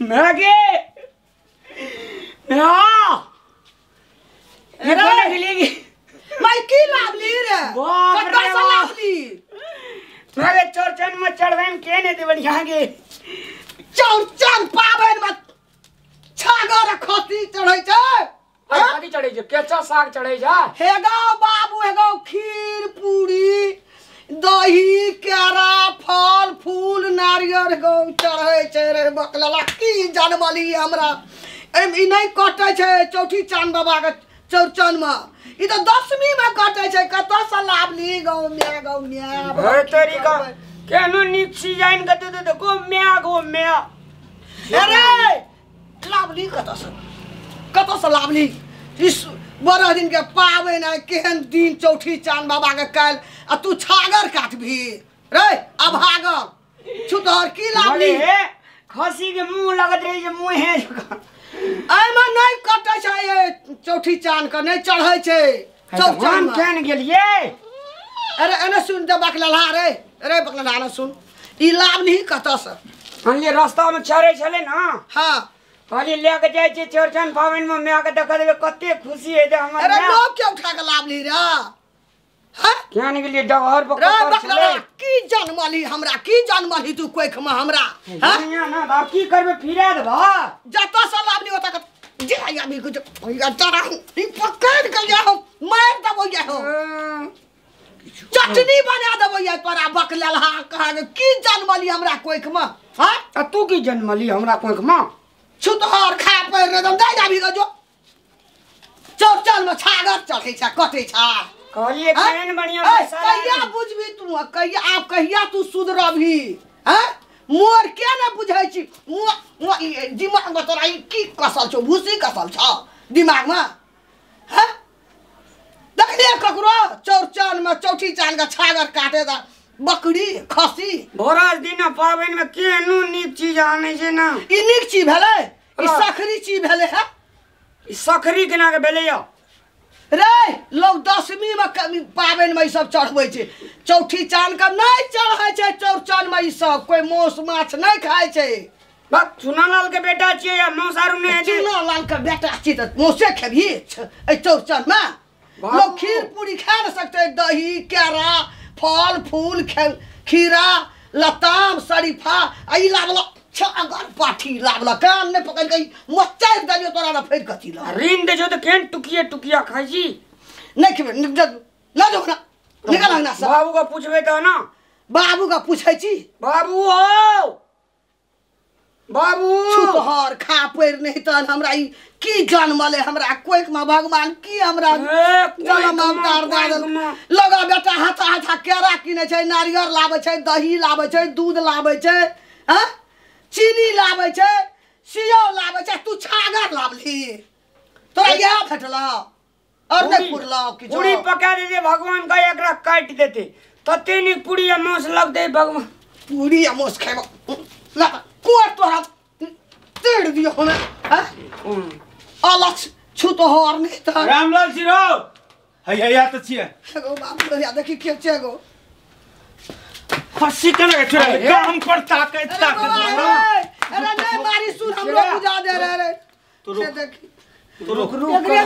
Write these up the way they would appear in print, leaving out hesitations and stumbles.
मागे ना ये कोना गेली मैं की लावली रे कत्ता से लावली मागे चौरचन में चढ़बे के ने दे बढ़िया गे चौरचन पाबनि में छागर खसी चढ़ै छै कथी चढ़ै छै केचा साग चढ़ै छै हेगो बाबू हेगो खीर पूरी दही केरा फल फूल नारियर गो चढ़ै छै रे बकलला की जनमली हमरा एम ई नहि कटै छै चौठी चाँद बाबा के चौरचन में ई तऽ दसमी में कटै छै कतऽ से लावली गौ म्या गौ म्या भर तोरी का केनो नीक चीज आइन के दे दे गो म्या गो म्या। अरे लावली कतऽ से लावली इस 12 दिन के पाबनि आइ केहन दिन चौठी चाँद बाबा के काल्हि आ तू छागर काटबी रे अभागल छुतहर की लावली खसी के मुंह लगत रही जे मुंह है एहिमे नहि कटै छै चौठी चाँद के नहि चढ़ै छै चौरचन केन गेलियै। अरे एने सुन दे बकलला रे अरे बकलला ने सुन ई लावली कतऽ से अनलियै रास्ता में चढ़ै छलै ना। हां कहलियै लए के जाइ छियै चौरचन पाबनि में माय के देख देबै कते खुशी हेतै हमर। अरे लोग के उठा के लावली रे हां केन गेलियै डगहर पर रे बकलला की जनमली हमरा की जनमली तू कोख में हमरा हां ना बाप की करबे फिरा देबा जतऽ से लावली ओतऽ के जे आबी कुछ तोरा ई पकड़ के जा हम मार देबो या हो चटनी बना देबो या तोरा बकलला कहा की जनमली हमरा कोख में हां आ तू की जनमली हमरा कोख में छुतहर खा पैर रे दम दाइ जाबी जो चौरचन में छागर चढ़ै छै कटै छै कहलियै केहन बढ़िया कहिया बुझबी तू कहिया आप कहिया तू सुधरबी हैं मोर के ने बुझै छी मोर दिमाग में तोरा ई की कसल छौ भूसी कसल छौ दिमाग में हैं देखलियै ककरो चौरचन में चौठी चाँद के छागर काटे दा बकरी खसी भोरस दिन पाबनि में केहनो नीक चीज आनै छै ना। ई नीक चीज भेलै ई सखरी चीज भेलै है ई सखरी केना के भेलै यौ रे लोग दसमी में पाबनि में ई सब चढ़बै छै चौठी चाँद के नहि चढ़ै छै चौरचन में ई सब कोई मांस माछ नहि खाइ छै। बक चुनालाल के बेटा छियै या मांस आरू नहि छै? चुनालाल के बेटा छी तऽ मांसे खेबही एहि चौरचन में लोग खीर पूरी खा नहि सकतै दही केरा फल फूल खीरा लताम शरीफा आ ई लावल छागर पाठी लावल कान नहि पकड़ि के मचारि देलियौ तोरा ने फेर कथी लऽ ऋण दै छौ तऽ केहन टुकिए टुकिया खाइ छी नहि खेबै लऽ जाउ ना निकल अंगना से। बाबू के पूछबै तऽ ना बाबू के पूछै छी बाबू हो बाबू छुतहर खा पैर नहि तहन हमरा ई की जनमलै हमरा कोख में भगवान की हमरा जनम अवतार दए देलक लगा बेटा हाथा हाथा केरा किनै छै नारियर लाबै छै दही लाबै छै दूध लाबै छै हैं चीनी लाबै छै सियो लाबै छै तू छागर लावली तोरा इएह भेटलौ और नहि पुरलौ किछो। पूरी पका देते भगवान का एकरा काटि देते तते नीक पूरी आ मांस लगतै भगवान पूरी आ मांस खेबो ला कोर तोरा तेड़ दियो हमे हैं अलग छुतहर नहि तऽ रामलाल जी रौ है है या तऽ छियै एगो बाबू या देखी के छै एगो खस्सी केना के छोड़ा गाम पर ताकैत ताकैत अरे नहीं मारी सुन हमरो बुझा दे रे रे तू रुक देखी तू रुक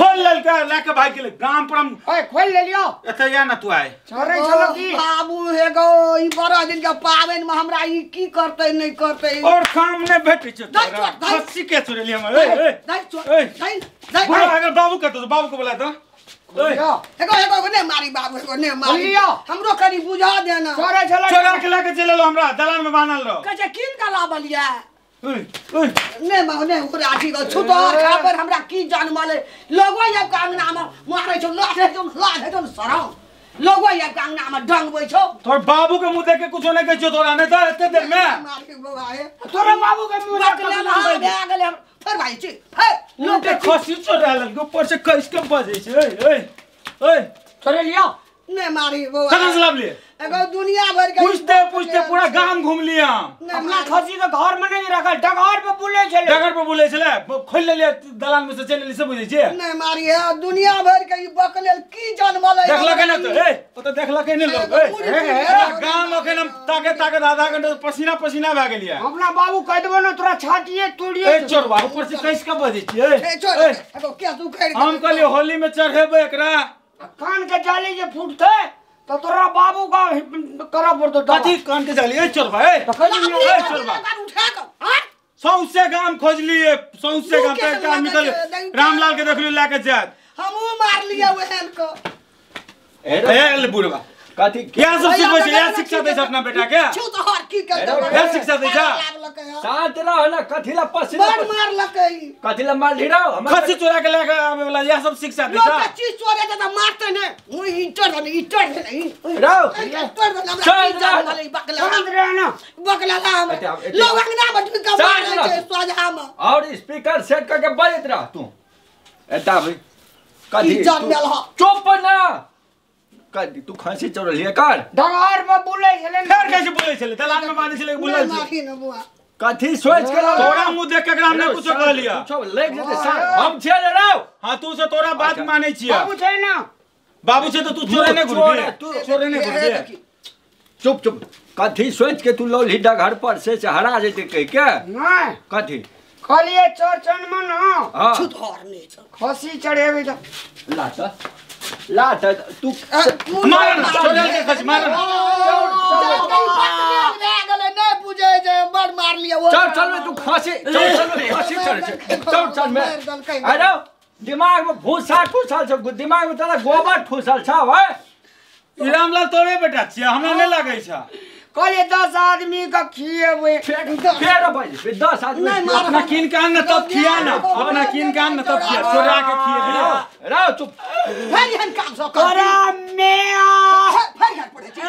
खोल ललका लाके भाग गेलै गाम पर हम ओए खोल लेलियो एतऽ या ना तू आए चोरै छलो की बाबू हे गो ई 12 दिन के पाबनि में हमरा ई की करतै नहि करतै और काम नहि भेटै छै तोरा खस्सी के चोरेली हम ए ए दाइ चोर दाइ दाइ अगर बाबू के तो बाबू के बोला तो एगो एगो ने मारी बाबू एगो ने मारी हमरो कनी बुझा देना चोरै छलो चोरा के लाके चलि एलौ हमरा दलान में बान्हल रहो कहै छै कीन के लाबलियै ओए ओए ने मा ने ओकरा अथी छुतहर खा पर हमरा की जनमलै लोगो आबि के अंगना में मारै छौ लाथे छौ लाथे छौ सराउ लोगो आबि के अंगना में डंगबै छौ तोर बाबू के मुंह देख के कुछो नहि कहै छौ तोरा नहि तऽ एते देर में मारी बाबा हे तोरा बाबू के मुंह देख के भए गेलै हम फेर भाइ छी फेर लोग के खसी चोरा लेलकै ऊपर से कस के बजै छै ओए ओए ओए चोरे लियो नहीं मारी बौआ। कहाँ से लावलिए? एगो दुनिया भर के पूछते पूछते पूरा गांव घूम लिया। अपना खसी के घर में नहीं रखल, डगर पे बुले छले। डगर पे बुले छले, खोल लेलिए दलान में से चल लेली से बुझै छियै। नहीं मारी है दुनिया भर के ई बकलेल की जनमल है। देखलकै ना तो ए ओ त देखलकै नै लोग। ए गांव अखन हम ताके ताके आधा घंटा पसीना पसीना भए गेलियै। अपना बाबू कह देबो ना तोरा छातिए तोड़िए। ए चोरबा ऊपर से कैस के बजै छियै। ए चोर एगो के तू खैर। हम कहलियै होली में चढ़ेबै एकरा, कान के जाली जे फूटते तो तोरा बाबू का करा पड़तो। कथी कान के जाली? ए चोरबा ए चोरबा उठा के हां सौंसे गाम खोजलिए, सौंसे गाम पे काम निकल रामलाल के देखलिए लाके जात। हमहू मार लिया ओहन को। ए ले बुढ़वा कथी क्या सब सिखबै छै? या शिक्षा दै छै अपना बेटा के? छु तो हर की कर या शिक्षा दै छै? साथ रह ना कथी ला पसीना बड़ मारलकै। कथी ला मार ढिराव? खसी चोरा के लेके आवे वाला या सब शिक्षा दै छै? लोग चीज चोरे त मारते ने मुई इटर ने इटर ने राव इटर ने हमरा की जान बकला रहना बकला ला लोग अंगना में ढुक के मारै छै सोझा में। और स्पीकर सेट करके बजत रह तू। एता भाई कथी चुप ना। कथी तू खांसी चोरलिए कर डगर में बुले छले। फेर कैसे बुले छले? दलान में बांधे छले बुले मारी न बुआ। कथी सोच के तोरा मुंह देख के एकरा हमने कुछो कह लिया। कुछो लग जेते सर हम छियै रे राव। हां तू से तोरा बात मानै छियै। बाबू छै ना? बाबू छै त तू चोरे नै घुरबे, तू चोरे नै घुरबे। चुप चुप। कथी सोच के तू लौली डगर पर से हरा जेते कह के? नहीं कथी कहलिए चौरचन में ना छुधर नै छ खसी चढ़ेबै त लात लात तू मार ना चोरे के खसी मार ना। नहीं बुझे जे बड़ मार लिया वो। चल चल में तू खांसी चल चल में खांसी चढ़ चल चल में। अरे दिमाग में भूसा ठूसल छ, दिमाग में तोरा गोबर ठूसल छ भाई। रामलाल तोरे बेटा छियै, हमरा नै लागै छ। कहलिए 10 आदमी का खिएबै। फेर भाई 10 आदमी अपना कीन के आन ना तब खिया ना, अपना कीन के आन ना तब खिया, चोरा के खिए राव चुप। फेर एहन काम सब तोरा में फेर घर पड़े छै।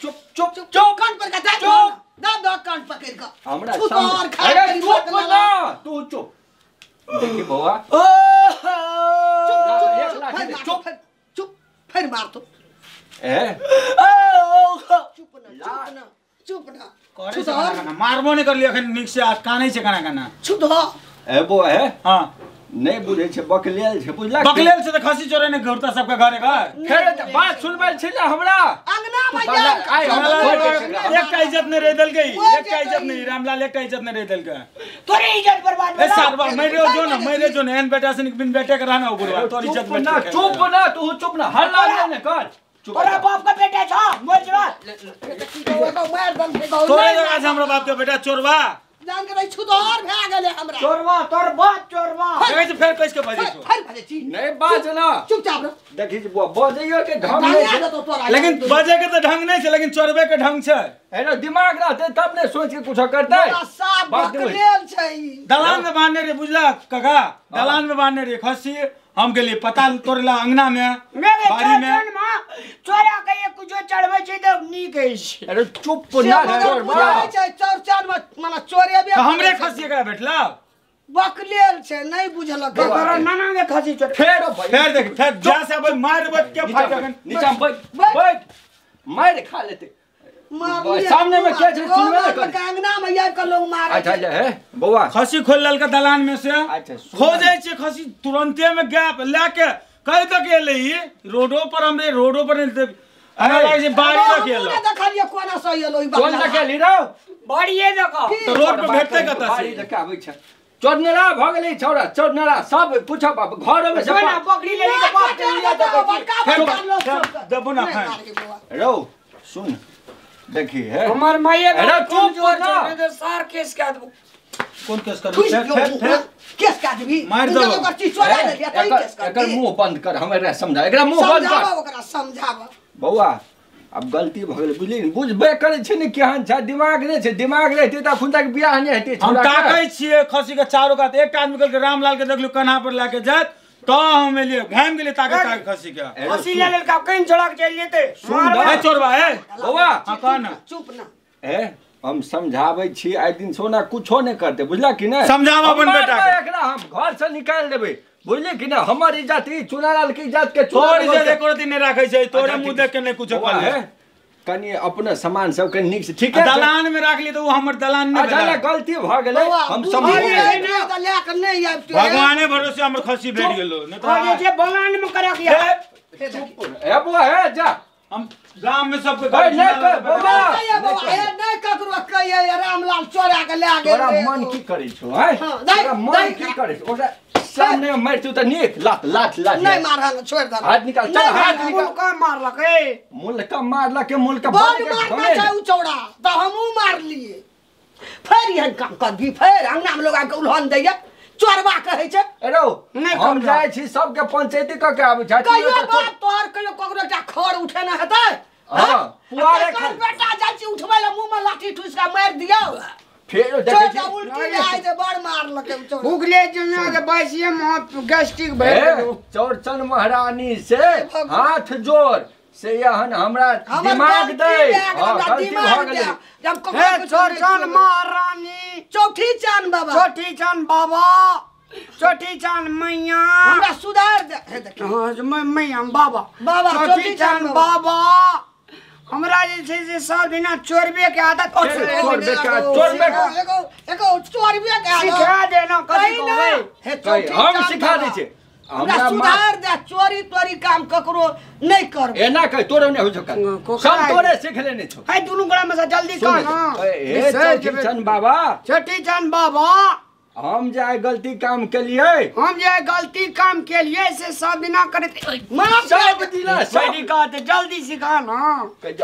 चुप चुप चुप कान पर का दा दा कान पकड़ के हमरा सामने। अरे चुप ना तू चुप। देखी बौआ ओ चुप चुप फेर मार तो। ए चुप ना चुप ना चुप ना करे से काना मारबो नै करलिए अखन नीक से कानै छै काना काना। छुप दो ए बो है। हां नहीं बुझै छै बकलेल छै बुझला। बकलेल छै त खसी चोरे नै घुरता सबके घरे घर। फेर बात सुनबै छै ना हमरा अंगना में जा। एकटा इज्जत नै रह देलकै, एकटा इज्जत नै रामलाल, एकटा इज्जत नै रह देलकै। तोरे इज्जत बर्बाद ए सारबा मेरे जो ना मेरे जो एहन बेटा से बिन बेटे के रहना बुढ़वा तोर इज्जत ना। चुप ना तू चुप ना हल्ला नै कर। तोरा बाप का बेटा छ मर जवा। मार दम तोरे जगह छै हमरा बाप के बेटा चोरबा। जान के छुदर भए गेलै हमरा। चोरबा तोर बाप चोरबा। देखै छी फेर कैस के बजै छौ। फेर बजै छी नै बाज ना चुपचाप रह। देखी छी बुआ बजैयो के ढंग नै छै। लेकिन बजै के त ढंग नै छै, लेकिन चोरबे के ढंग छै। एना दिमाग रहतै तब ने सोच के कुछ करतै। साफ बकलेल छै। दलान में बांधने रे बुझला काका, दलान में बांधने रे खसी। हम गेलिए पता तोड़ला अंगना में बाड़ी में चोरा के कुछो चढ़बै छै त नीक अछि। अरे चुप ना चोरबा छै चौरचन में माने चोरेबे त हमरे खसी एकरा भेटला। बकलेल छै नहीं बुझलक। तोरा नाना के खसी चोर। फेर फेर देख फेर जा से अब मारबै के फायदा। नीचा बैठ बैठ मार खा लेते। सामने में के छै सुनबे नै कर। अंगना में आबि के लोग मारै। अच्छा हे बौआ खसी खोल ललका दलान में से। अच्छा खोजै छै खसी तुरंते में गैप लए के कहि तक एलै ई रोडो पर हमरे रोडो पर अरे लागै छै बाड़ी तक एलै। देखलियै कोना से एलै ई कोन तक एलै रौ बाड़ीए देखो त रोड पर भेटतै कतऽ से। बाड़ी तक आबै छै। चोरनेरा भ गेलै छौड़ा चोरनेरा सब पूछब घर में से पकड़ी लेली त बाप के लिया त देबो ना खाए रौ। सुन देखी है हमर माये अरे चुप ना तो सार केस का देबो। कोन केस करबी? फेर फेर केस का देबी मार देबो। ओकर चीज चोरा लेलियै तई केस कर। एकर मुंह बंद कर हमरा समझा एकरा मुंह बंद कर। ओकरा समझाब बौआ। अब गलती भ गेलै बुझली बुझबे करै छै ने केहन छै दिमाग नै छै। दिमाग रहतै त अखन तक बियाह नै हेतै। हम ताकै छियै खसी के चारो कात। एक आदमी कहलकै रामलाल के देखलु कन्हा पर लए के जात त हम एलियै घाम गेलियै ताके ताके खसी के। खसी ले लेलका कहीं छोड़ा के चलि जेतै। ए चोरबा ए बौआ। हां कह ना चुप ना। ए हम समझाबै छी आइ दिन सोना कुछो नै करतै बुझला कि नै। समझाब अपन बेटा के। एकरा हम घर से निकाल देबै। बुझली कि ना हमर इज्जत ई चुनालाल के इज्जत के तोर इज्जत एको दिन नहीं राखै छै तोरे मुंह देख के नहीं कुछो कहले कनी अपना सामान सब के नीक से ठीक है दलान में राख ली तो वो हमर दलान नहीं अच्छा गलती भ गेलै हम समझ गेलियै ले के नहीं आबि भगवाने भरोसे हमर खसी भेट गेलो नहीं तो जे छै बलान में करा के ए बुआ हे जा हम गांव में सबके नहीं कर बाबा नहीं ककरो कहिए रामलाल चोरा के ले गेल तोरा मन की करै छौ हैं तोरा मन की करै छौ ओकरा सामने मारि तू त नीक लात लात लात नहीं मारल छोड़ दे हाथ निकाल चल हाथ निकाल मुलका मारलक ए मुलका मारलक के मुलका बड़ मारना छै उ चौड़ा त हमहू मार लिए फेर एहन काम करबी फेर अंगना में लोग आके उल्हन दैया चोरबा कहै छै ए रौ हम जाइ छी सबके पंचायती क के आबै छै कहियो बाप तोहर कहियो ककरो एकटा खर उठेना हेतै हां पुआरे खर बेटा जाइ छी उठबै ल मुंह में लाठी ठुस के मारि दियौ फेर देखै छी उल्टी आइ जे बड़ मारलक भूखले दुनिया के बासिए में गैस्ट्रिक भए गेल चौरचन महारानी से हाथ जोड़ से यहन हमरा दिमाग दे हां गलती भ गेलै जब ककरो चौरचन महारानी चौथी चान बाबा चौथी चान बाबा चौथी चान मैया हमरा सुधार दे हे देखी हां मैया बाबा बाबा चौथी चान बाबा हमरा जे छै से सब दिना चोरबे के आदत चोरबे के चोरबे एगो एगो चोरबे के आदत सिखा देना कभी हे चौथी हम सिखा दै छी हमरा सुधार दे चोरी तोरी काम ककरो नहीं कर एना कह तोरो नहीं हो छौ सब तोरे सीख लेने छौ है दुनू गोड़ा में से जल्दी कर हां हे चौथी चान बाबा चौथी चान बाबा हम जे आइ गलती काम केलिए हम जे गलती काम केलिए से सब दिना करते माफ सब दिना सही कहते जल्दी सिखा ना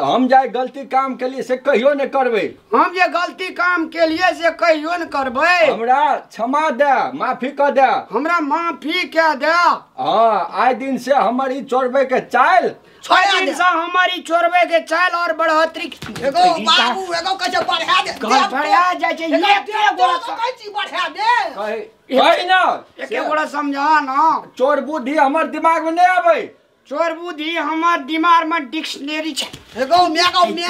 हम जे गलती काम केलिए से कहियो ने करबै हम जे गलती काम केलिए से कहियो ने करबै हमरा क्षमा दे माफी क दे हमरा माफी के दे हां आइ दिन से हमर ई चोरबै के चाल आइ दिन से हमर ई चोरबै के चाल और बढ़ोतरी एगो बाबू एगो कहै छै बढ़ा दे बढ़ा जाइ छै एक गोड़ा कहै छी बढ़ा दे कहि ना एके गोड़ा समझा ना चोर बुद्धि हमर दिमाग में नहीं आबै चोर बुद्धि हमर दिमाग में डिक्शनरी छै एगो मेगो मे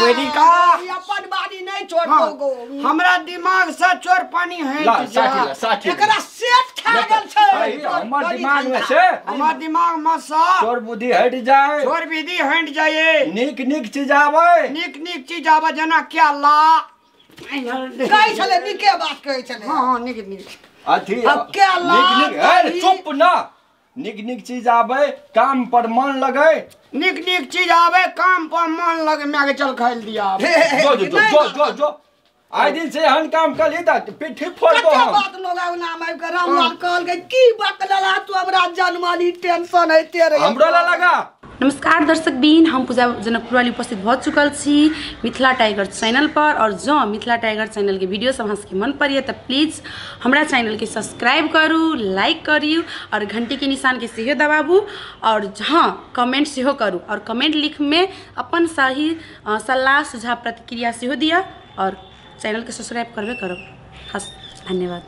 अपन बाड़ी नहीं छोड़तो गो हमरा दिमाग से चोर पानी है एकरा सेठ खा गेल छै हमर दिमाग में से हमर दिमाग में से चोर बुद्धि हट जाए चोर बुद्धि हट जाए नीक नीक चीज आबै नीक नीक चीज आबै जेना केला कहै छलै नीके बात कहै छलै हां हां नीक नीक अथी नीक नीक अरे चुप ना नीक नीक चीज आबै काम पर मन लगे नीक नीक चीज आबै काम पर मन लगे मैं के चल खाइल दिया जो जो जो जो जो आइ दिन से हन काम कली त पिट्ठी फोड़ दो हम बात लोग नाम आबि के रामलाल कहल के की बकलला तू हमरा जनमाली टेंशन होइते रहे हमरो ला लगा। नमस्कार दर्शक बीन, हम पूजा जनकपुरवाली उपस्थित भऽ चुकल छी मिथिला टाइगर चैनल पर। और जँ मिथिला टाइगर चैनल के वीडियो सब अहाँ सबके मन पड़ैए तऽ प्लीज हमरा चैनल के सब्सक्राइब करू, लाइक करू और घंटी के निशान के सेहो दबाबू और हाँ कमेंट सेहो करू और कमेंट लिखमे अपन सही सलाह सुझाव प्रतिक्रिया सेहो दिअ और चैनल के सब्सक्राइब करबे करब। हस धन्यवाद।